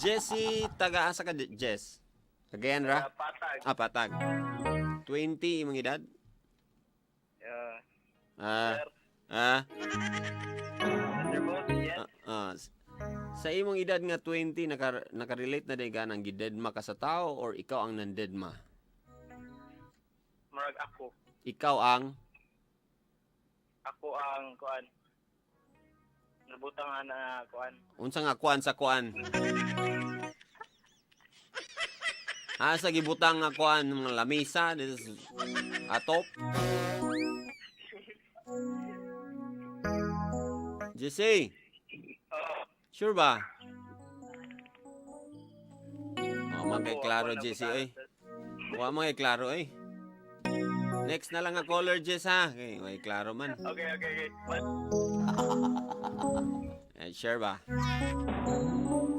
Jesse, taga-asa ka, Jess? Cagayan ra? Patag. Ah, Patag. 20 imong edad? Yeah. Ah, Sir. ah, Sir Boss, yes. ah, ah. Sa imong edad nga 20, naka-relate na day ganang gidedma ka sa tao or ikaw ang nandedma? Murag ako. Ikaw ang Ako ang kuan. Nabutang na kuan. Unsa nga kuan sa kuan? Asa gibutang nga kuan, mga lamisa this is atop. Jesse, Oo. Sure ba? Oh, man kay Ako, klaro, ako Jesse nabutang. oy. Wa man kay klaro oy. Next na lang nga caller, Jess, ha. Okay, way klaro man. Okay. Eh, share ba?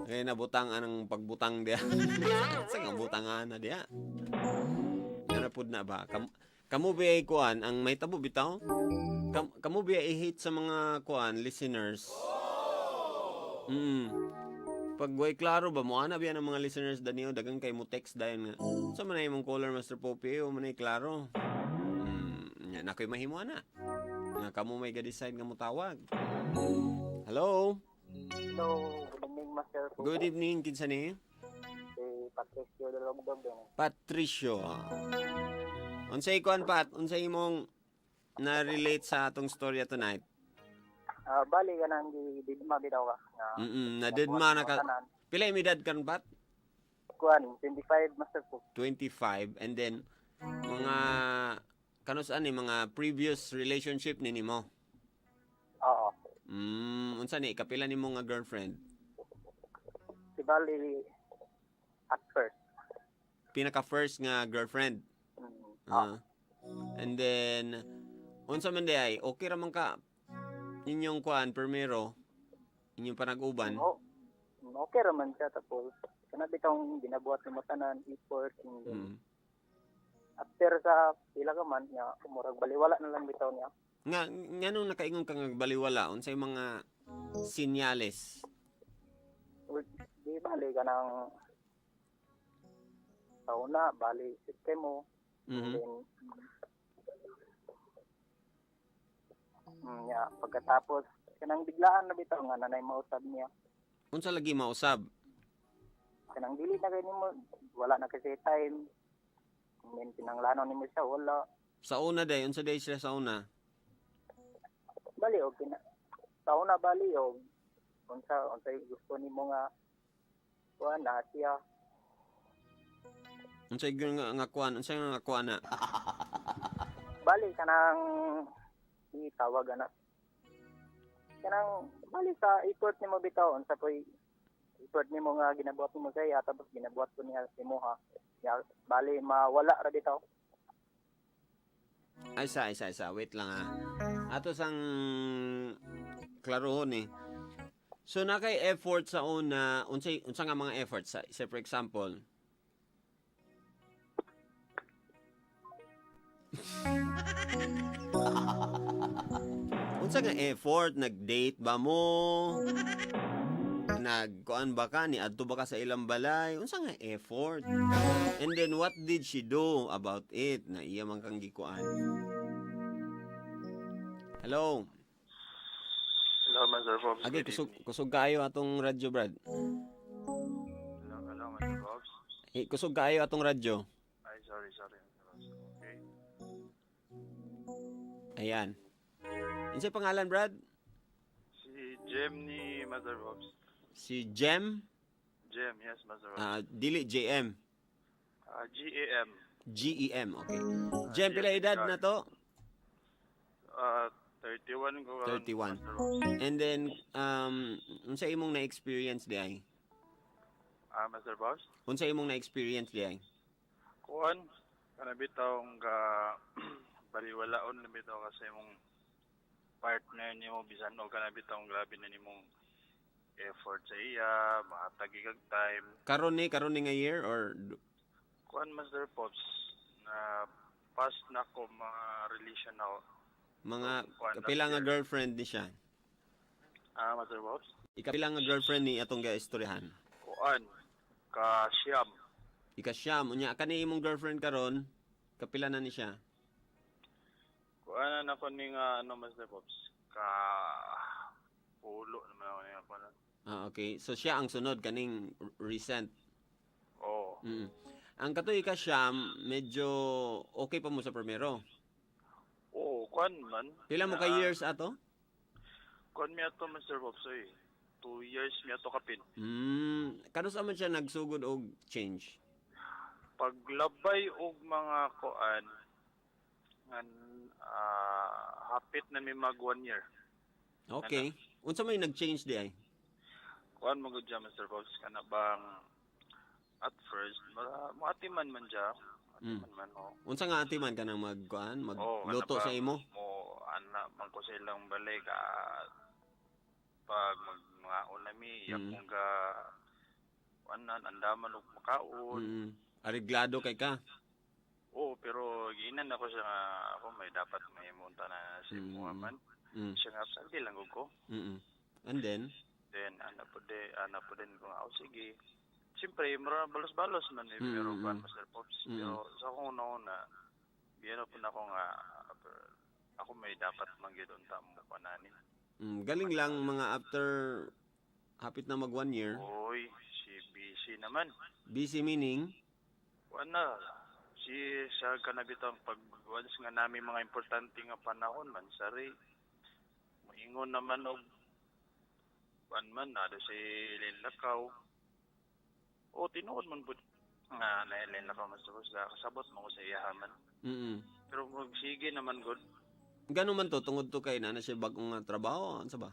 Eh, nabutang anang pagbutang diya. Sa nga butang na diya. Ano pud na ba? Kamo ba ay kuan ang may tabo bitaw? Kamo ba ay hate sa mga kuan listeners? Pag way klaro ba mo ana biya ng mga listeners danio, dagan kay mo text dayon nga. Sa man ay imong caller, Master Poppy, o man ay klaro. Nya na ko'y mahimo ana. Nga kamo may ga-decide nga mo tawag. Hello. Hello, good evening, Master po. Good evening, kinsa ni? Si Patricio Dalogdog din. Patricio. Unsay kuan, Pat? Unsay imong na-relate sa atong storya tonight? Ah, bali ka nang gididma bitaw ka. Nga, Na deadma na ka. Tanan. Pila imong edad karon, Pat? Kuan, 25, Master po. 25, and then mga kanus-an ni mga previous relationship ni nimo? Oo. Unsa ni kapila nimo nga girlfriend? Si bali at first. Pinaka first nga girlfriend. Ah. And then unsa man di ay, okay ra man ka inyong kuan primero, inyong panag-uban? Oo. Okay ra man siya, tapos kana bitong ginabuhat nimo tanan effort, and then after sa pila ka man niya, murag baliwala na lang bitaw niya. Nga nganong nakaingon ka nga baliwala, unsay mga sinyales? Well, di bali ka nang sa una, bali system mo. Then, yeah, pagkatapos, kanang biglaan na bitaw nga nanay mausab niya. Unsa lagi mausab? Kanang dili na kay nimo, wala na kasi time. And then, pinanglano nimo siya, wala. Sa una day, unsa day sila sa una? Bali, og pina, sa una bali, og unsa gusto nimo nga, kuan na siya. Unsay nga kuan, unsay nga kuan na? Bali, kanang, itawag ana. Kanang, bali sa effort nimo bitaw, unsa ko'y effort nimo nga ginabuhat nimo sa iya, tapos ginabuhat ko niya imuha. Ya, bali mawala ra bitaw. Ay, isa, isa, isa. Wait lang ah. Ato sang klarohon eh. So na kay effort sa una, unsay unsa nga mga effort sa, for example? Unsa nga effort, nag-date ba mo? Nagkuan ba ka ni adto ba ka sa ilang balay? Unsa nga effort? And then what did she do about it na iya man kang gikuan? Hello. Hello, Master Bobs. Agi, Good kusog evening. kusog kaayo atong radyo, Brad. Hello, hello, Master Bobs. Eh, kusog kaayo atong radyo. Ay, sorry, sorry, Master Bobs. Okay. Ayan. Unsay pangalan, Brad? Si Jem ni Master Bobs. Si Jem? Jem, yes, Master Bobs. Ah, dili JM. Ah, G-A-M. GEM, okay. Jem, GM pila edad na to? Ah, 31 ko karon, 31. Master Bobs. And then unsa imong na-experience di ay? Ah, Master Bobs? Unsa imong na-experience di ay? Kuan, kana bitawng ga baliwalaon na bitaw kasi imong partner nimo bisan og kana bitawng grabe na nimong effort sa iya, mahatag kag time. Karon ni nga year or Kuan, Master Pops, na pass na ko mga relation na Mga kuan, kapila last nga year. girlfriend ni siya? Ah, Master Pops? Ikapila nga girlfriend ni atong gaistoryahan? Kuan ka siyam. Ikasyam. Unya kani imong girlfriend karon, kapila na ni siya? Kuan na ako ni nga ano, Master Pops, ka pulo naman ako niya kuan. Ah, okay. So siya ang sunod kaning recent. Oo. Ang katoy ikasyam, medyo okay pa mo sa primero. Oo, kuan man. Pila mo ka Na- years ato? Kuan mi ato, Master Pops, oy. 2 years mi ato kapin. Kanus man siya nagsugod og change? Paglabay og mga kuan ngan hapit na mi mag 1 year. Okay. Unsa may nag-change di ay? Kuan mo gud siya, Mr. Pops, kana bang at first moatiman man siya. Atiman man oh. Unsa nga atiman ka nang magkuan, Oh, kana magluto sa bang imo? mo ana man ko sa ilang balay ka pag mag mga unami mm. Ga kuan na andaman og makaon. Areglado kay ka. Oo, pero giinan ako siya nga ako may dapat mahimong tanan sa imo man. Siya nga absente lang gud ko. And then? Then ana po din ko nga, oh, sige. Siyempre, mura balos-balos man eh, pero kuan, Master Pops. Pero sa akong una-una, biyan po na ako nga, ako may dapat mangyud unta mo panani. Galing lang mga after hapit na mag 1 year. Oy, si busy naman. Busy meaning? Kuan na, si sa kanabitang pag once nga nami mga importante nga panahon man sari. Moingon naman og kuan man na si Lakaw. O tinuod man pud nga na Lakaw, mas tapos kasabot mo ko sa iya man. Pero magsige naman gud. Gano man to tungod to kay na siya bagong nga trabaho, unsa ba?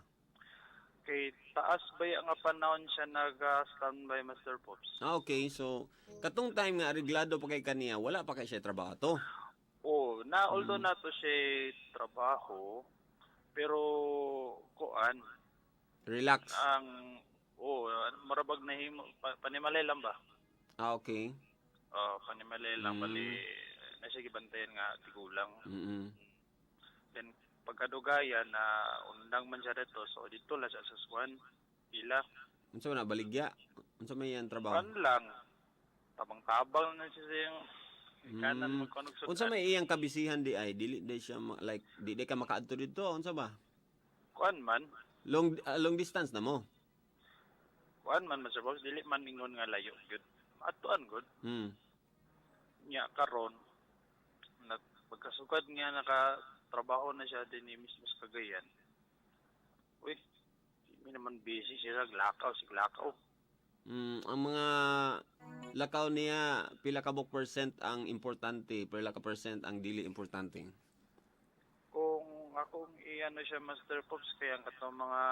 Kay taas ba ya nga panahon siya nag-standby, Master Pops? Ah, okay. So katong time nga areglado pa kay kaniya, wala pa kay siya trabaho to. Oh, na although nato siya trabaho pero kuan Relax. Ang oh marabag nahimo panimalay lang ba? Ah, okay. Oh, panimalay lang bali na siya gibantayan nga tigulang. Then pagkadugayan na undang man siya dito, so dito lang siya sa Swan pila. Unsa man na baligya? Unsa may yan trabaho? Kan lang tabang-tabang na siya sa iyang kanan magkanog. Unsa may iyang kabisihan di ay dili di siya like di ka makaadto didto, unsa ba? Kuan man. Long distance na mo. Kuan man, Master Boss, dili man ingon nga layo gyud. Atuan gud. Nya karon nag pagkasugad nga nakatrabaho na siya din ni mismo sa Cagayan. Uy, di naman busy siya, lakaw, sig lakaw. Ang mga lakaw niya pila ka buok percent ang importante, pila ka percent ang dili importante? Kung akong iano siya, Master Pops, kaya ang katong mga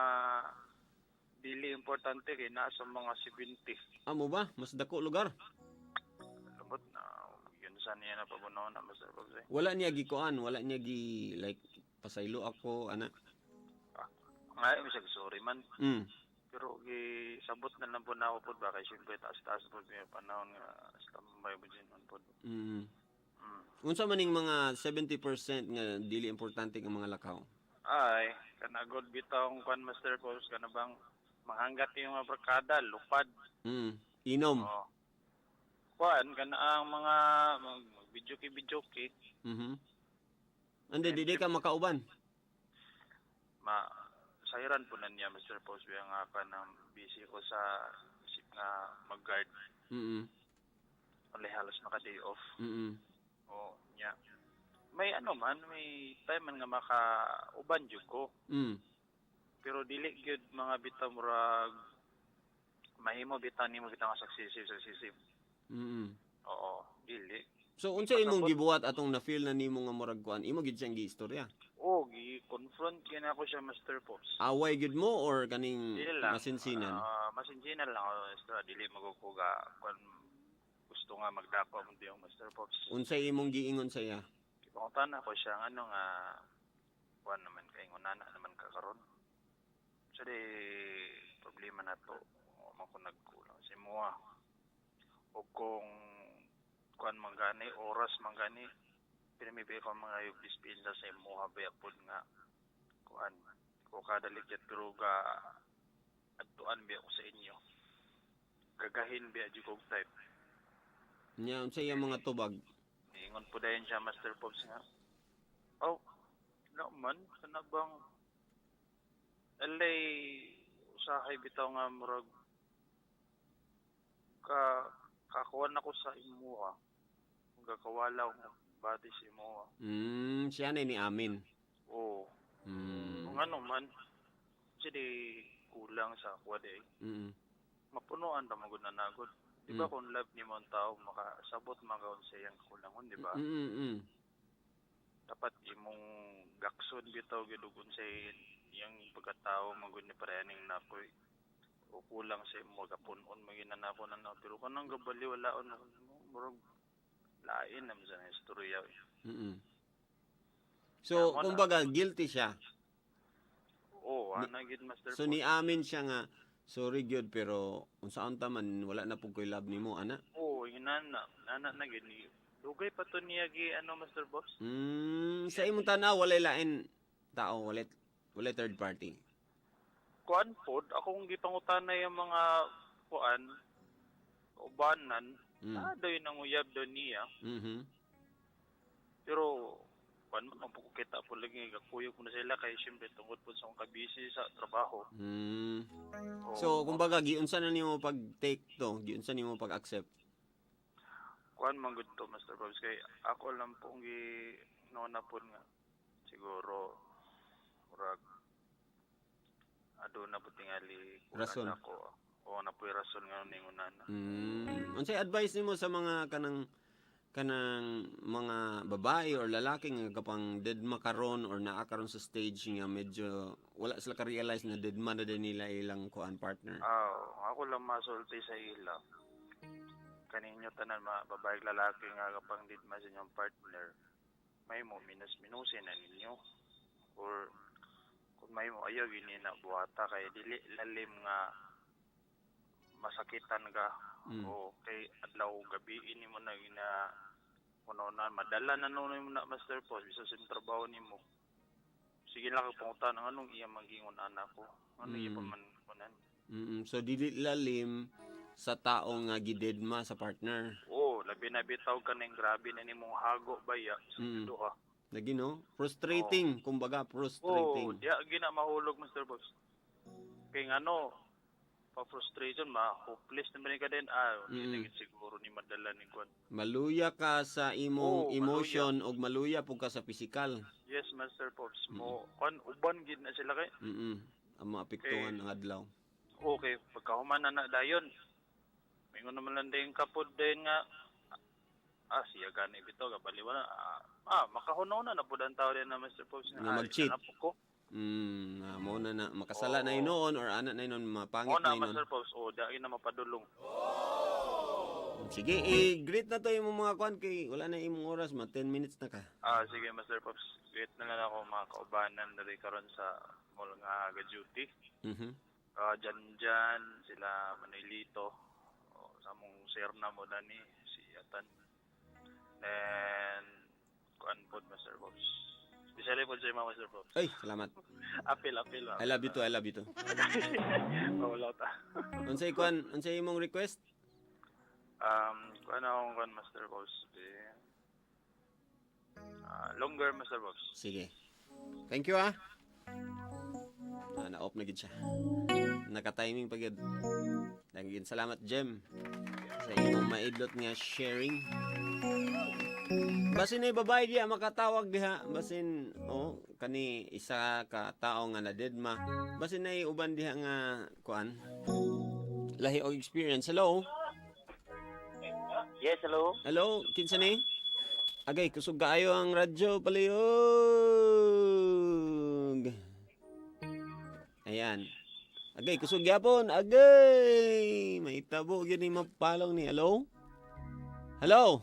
dili importante kay naa sa mga 70. Amo ba? Mas dako lugar. Lubot na yun sa niya na pabunaw na, Master Pops eh. Wala niya gikuan, wala niya gi like pasaylo ako ana. Ah, nga eh, siya sorry man. Pero gisabot na lang po na ako po ba kay siyempre taas-taas po yung panahon nga standby po din man po. Unsa man ning mga 70% nga dili importante ang mga lakaw? Ay, kana god bitaw ang kwan, Master Pops, kana bang mahanggat yung mga barkada, lupad. Inom. Oh. Kwan, kana ang mga video video. Ande dili ka makauban. Ma sayran po na niya, Mr. Pops, biya nga ka ng busy ko sa isip nga mag-guard. Wala halos naka day off. Oh, nya. May ano man, may time man nga makauban jud ko. Pero dili gyud mga bitaw murag mahimo bitaw nimo bitaw nga successive successive. Oo, dili. So unsa imong gibuhat atong na-feel na nimo nga murag kuan? Imo gid siyang giistorya. Oh, gi-confront gyud ako siya, Master Pops. Away gid mo or kaning Dili lang. masinsinan? Ah, masinsinan lang ako, Master. Dili magukuga kung gusto nga magdako mo yung Master Pops. Unsay imong giingon sa iya? Ipangutan ako siya nga ano nga kuan naman kay ngunana naman ka karon. So di problema na to man ko nagkulang sa imuha. O kung kuan man gani oras man gani pinamibigay ko ang mga yung dispensa sa imuha ba pod nga kuan ko kada ligyat pero ga adtuan biya ko sa inyo. Gagahin biya jud kog type. Nya unsa iyang mga tubag? Ingon po dayon siya, Master Pops, nga. Oh, no man, kana bang alay usahay bitaw nga murag ka kakuan ako sa imuha. Gakawalaw nga bati sa imuha. Siya na ni amin. Oo. Kung ano man, sige kulang sa ako day. Mapunuan ra man gud na nagod. Di ba kung love nimo ang tao, makasabot man ka sa iyang kakulangon, di ba? Mm. Dapat imong gakson bitaw gyud ug unsay iyang pagkatao man gud ni parehaning nakoy o kulang sa imo gapun-on man gyud na nako na na pero kanang gabaliwalaon ako murag lain naman sa istorya eh. So, Kaya mo na. kumbaga guilty siya. Oo, ana gyud, Master So Pops. niamin siya nga sorry gyud pero unsaon ta man wala na pud koy love nimo ana. Oo, inana nana na gyud ni dugay pa to niya gi ano, Master Pops. Sa imong tanaw walay lain tao, walay third party. Kuan pod akong gipangutana yung mga kuan ubanan ah daw yun ang uyab daw niya. Pero kuan man po kita po lagi gakuyog mo na sila kay syempre tungod po sa akong kabisi sa trabaho. Oo. So kumbaga giunsa na nimo pag take to, giunsa nimo pag accept. Kuan man gud to, Master Bobs, kay ako lang pong gi no na po nga siguro murag aduna po tingali kuan Rason. ako. O na po rason nga ningon na. Unsay advice nimo sa mga kanang mga babae or lalaki nga kapang deadma karon or naa karon sa stage nga medyo wala sila ka-realize na deadma na din nila ilang kuan partner? Ah, ako lang masulti sa ila. Kaninyo tanan mga babae lalaki nga kapang didma sa inyong partner, may mo minus minusin na ninyo. Or kung may mo ayaw gini na buhata kay dili lalim nga masakitan ka. O kay adlaw gabi ini mo na gina kuno na madala na nuno mo na, Master Post, bisa sa imong trabaho nimo. Sige lang ka pangutan ang anong iya magingon anak ko. Ano iya pa man kunan. So dili lalim sa tao nga gidedma sa partner. Oo, labi na bitaw ka ning grabe na nimong hago baya sa duha. Lagi no? Frustrating, kumbaga frustrating. Oo, diya gina mahulog, Mr. Boss. Kay ngano pa frustration ma hopeless naman ka din ah mm. Siguro ni madala ni kwan. Maluya ka sa imong Oo, emotion ug maluya pug ka sa physical. Yes, Master Pops, mo kwan uban gid na sila kay. Ang maapektuhan ang adlaw. Okay, pagkahuman na na dayon. Mingon naman lang din kapod din nga ah siya gani bitaw gabaliwala ah, makahunaw na na pud ang tao din na, Mr. Pops, Nga mag-cheat. ah, ko. Mo na na makasala na hinuon or ana na hinuon mapangit Mo na na hinuon. Master Pops, oh, dai na mapadulong. Sige, i-greet na to imong mga kwan kay wala na imong oras, ma 10 minutes na ka. Ah, sige, Master Pops. Greet na lang ako mga kaubanan diri karon sa mall nga aga duty. Ah, dyan dyan sila Manilito. O, sa mong sir na mo dani si Atan. Then kuan pod, Master Pops. Especially pod sa mga Master Pops. Ay, salamat. Apil, apil. I love you too, I love you too. Wala ta. Unsay kwan, unsay imong request? Kuan akong kuan, Master Pops. Eh, ah, longer, Master Pops. Sige. Thank you ah. Ah, na-off na gid siya. Naka-timing pa gid. Daghan salamat, Jem, sa imong maidlot nga sharing. Basin ay babae diha makatawag diha, basin oh kani isa ka tawo nga nadedma. Basin ay uban diha nga kuan. Lahi og experience. Hello. Yes, hello. Hello, kinsa ni? Agay, kusog kaayo ang radyo palihog. Ayan. Agay, kusog gyapon. Agay! May tabo gyud ni mapalong ni. Hello? Hello?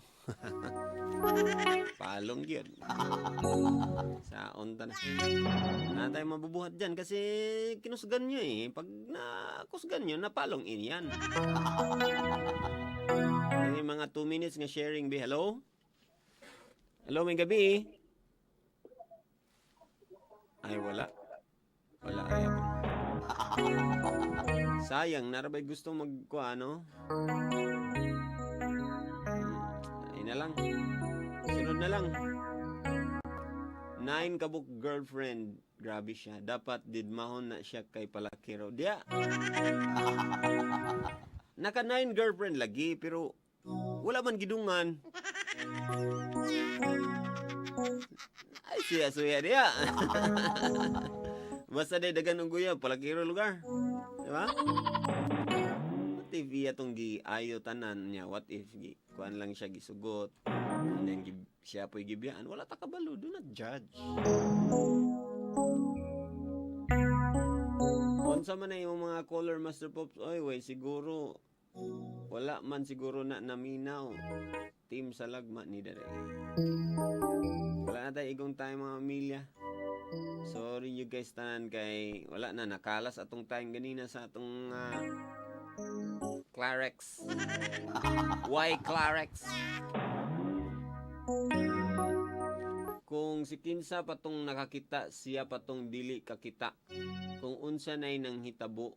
Palong gyud. Sa onta na. Na tayo mabubuhat dyan kasi kinusgan nyo eh. Pag nakusgan nyo, napalong in yan. May mga 2 minutes nga sharing be. Hello? Hello, may gabi. Ay, wala. Wala, ay ako. Sayang, naa ra bay gusto magkuha, no? Ay na lang. Sunod na lang. Nine kabuk girlfriend. Grabe siya. Dapat didmahon na siya kay palakiro. Diya. Naka nine girlfriend lagi pero wala man gidungan. Ay siya suya diya. Basta day dagan og guyab palakiro lugar. Di ba? What if iya tong giayo tanan niya? What if gi kuan lang siya, gisugot? And then siya po'y gibiyaan. Wala ta kabalo. Do not judge. Unsa man na imong mga caller, Master Pops? Oy, way siguro wala man siguro na naminaw. Team sa lagma ni dere. Wala na tayo igong tayo, mga pamilya. Sorry you guys tanan kay wala na, nakalas atong time ganina sa atong Clarex. Why Clarex? Kung si kinsa patong nakakita, siya patong dili kakita. Kung unsa nay nang hitabo,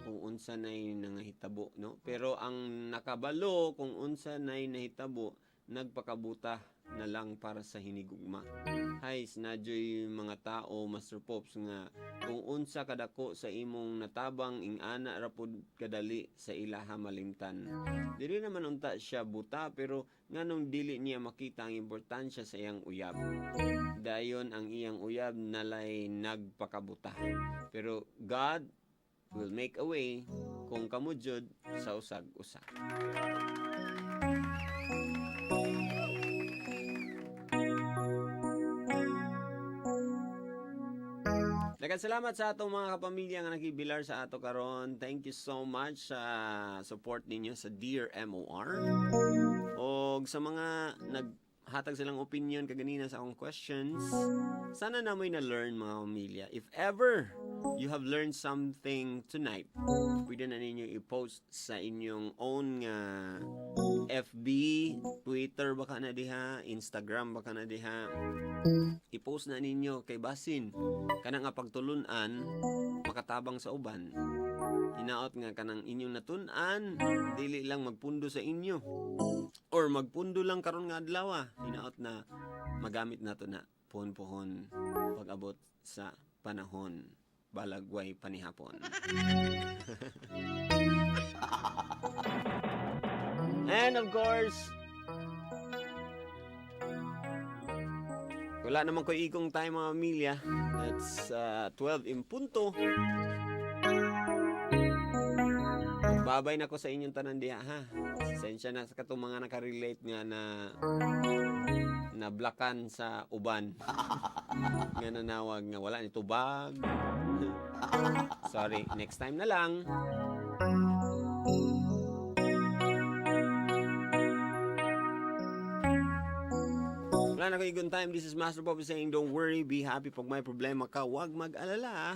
kung unsa nay nangahitabo, no? Pero ang nakabalo kung unsa nay nahitabo, nagpakabuta na lang para sa hinigugma. Hay, sinadyo'y mga tao, Master Pops, nga kung unsa kadako sa imong natabang, ingana ra pud kadali sa ilaha malimtan. Dili naman unta siya buta, pero nganong dili niya makita ang importansya sa iyang uyab. Dayon ang iyang uyab nalay nagpakabuta. Pero God will make a way kung kamo jud sa usag-usa. Daghang salamat sa atong mga kapamilya nga nakibilar sa ato karon. Thank you so much sa support ninyo sa Dear MOR. Og sa mga naghatag silang opinion kaganina sa akong questions, sana namoy na-learn, mga pamilya. If ever you have learned something tonight, pwede na ninyo i-post sa inyong own nga FB, Twitter baka na diha, Instagram baka na diha. I-post na ninyo kay basin kana nga pagtulunan makatabang sa uban. Hinaot nga kanang inyong natun-an dili lang magpundo sa inyo or magpundo lang karon nga adlaw. Hinaot na magamit nato na puhon-puhon pag-abot sa panahon balagway panihapon. And of course, wala naman ko igong time, mga pamilya. That's 12 in punto. Babay na ko sa inyong tanan diha ha. Sensya na sa katong mga nakarelate nga na nablakan sa uban nga nanawag nga wala ni tubag. Sorry, next time na lang. Wala na ko igong time. This is Master Poppy saying, don't worry, be happy. Pag may problema ka, huwag mag-alala.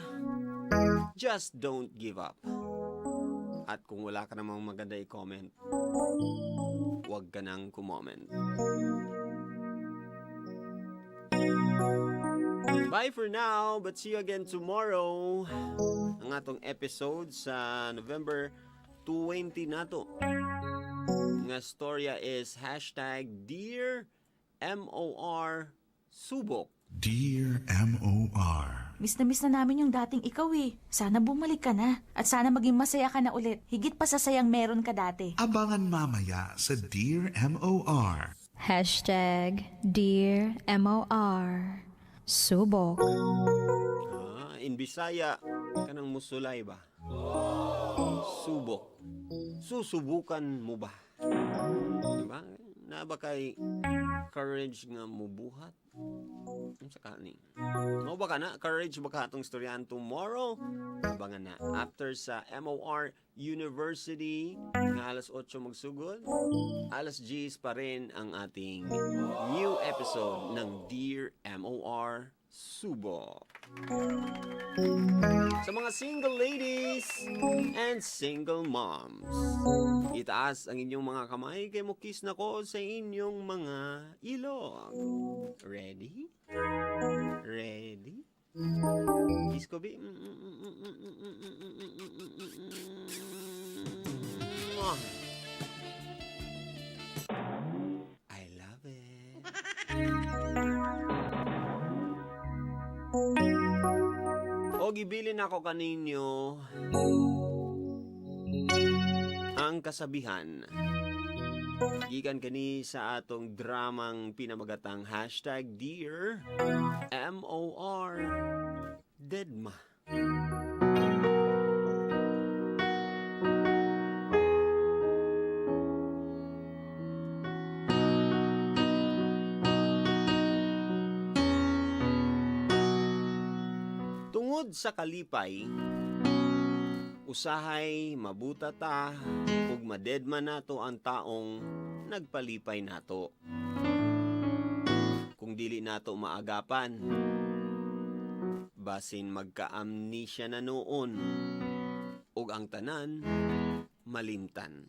Just don't give up. At kung wala ka namang maganda i-comment, huwag ka nang kumoment. Bye for now, but see you again tomorrow. Ang atong episode sa November 20 nato nga storya is #DearMORSubok. Dear MOR. Miss na miss na namin yung dating ikaw eh. Sana bumalik ka na. At sana maging masaya ka na ulit. Higit pa sa sayang meron ka dati. Abangan mamaya sa Dear MOR. #DearMOR. Subok. Ah, in Bisaya, kanang musulay ba? Subok. Susubukan mo ba? Diba? Na ba kay courage nga mubuhat? Unsa ka ni? Mo ba ka na? Courage ba ka atong istoryahan tomorrow? Abangan na. After sa MOR University, nga alas 8 magsugod, alas 10 pa rin ang ating new episode ng Dear MOR Subok. Sa mga single ladies and single moms, itaas ang inyong mga kamay kay mukis na ko sa inyong mga ilong. Ready? Ready? Kiss ko, bi. Mwah. I love it. O gibilin ako kaninyo ang kasabihan. Gikan kani sa atong dramang pinamagatang #DearMOR Deadma. Tungod sa kalipay, usahay mabuta ta ug madedma nato ang taong nagpalipay nato. Kung dili nato maagapan, basin magka-amnesia na noon ug ang tanan malimtan.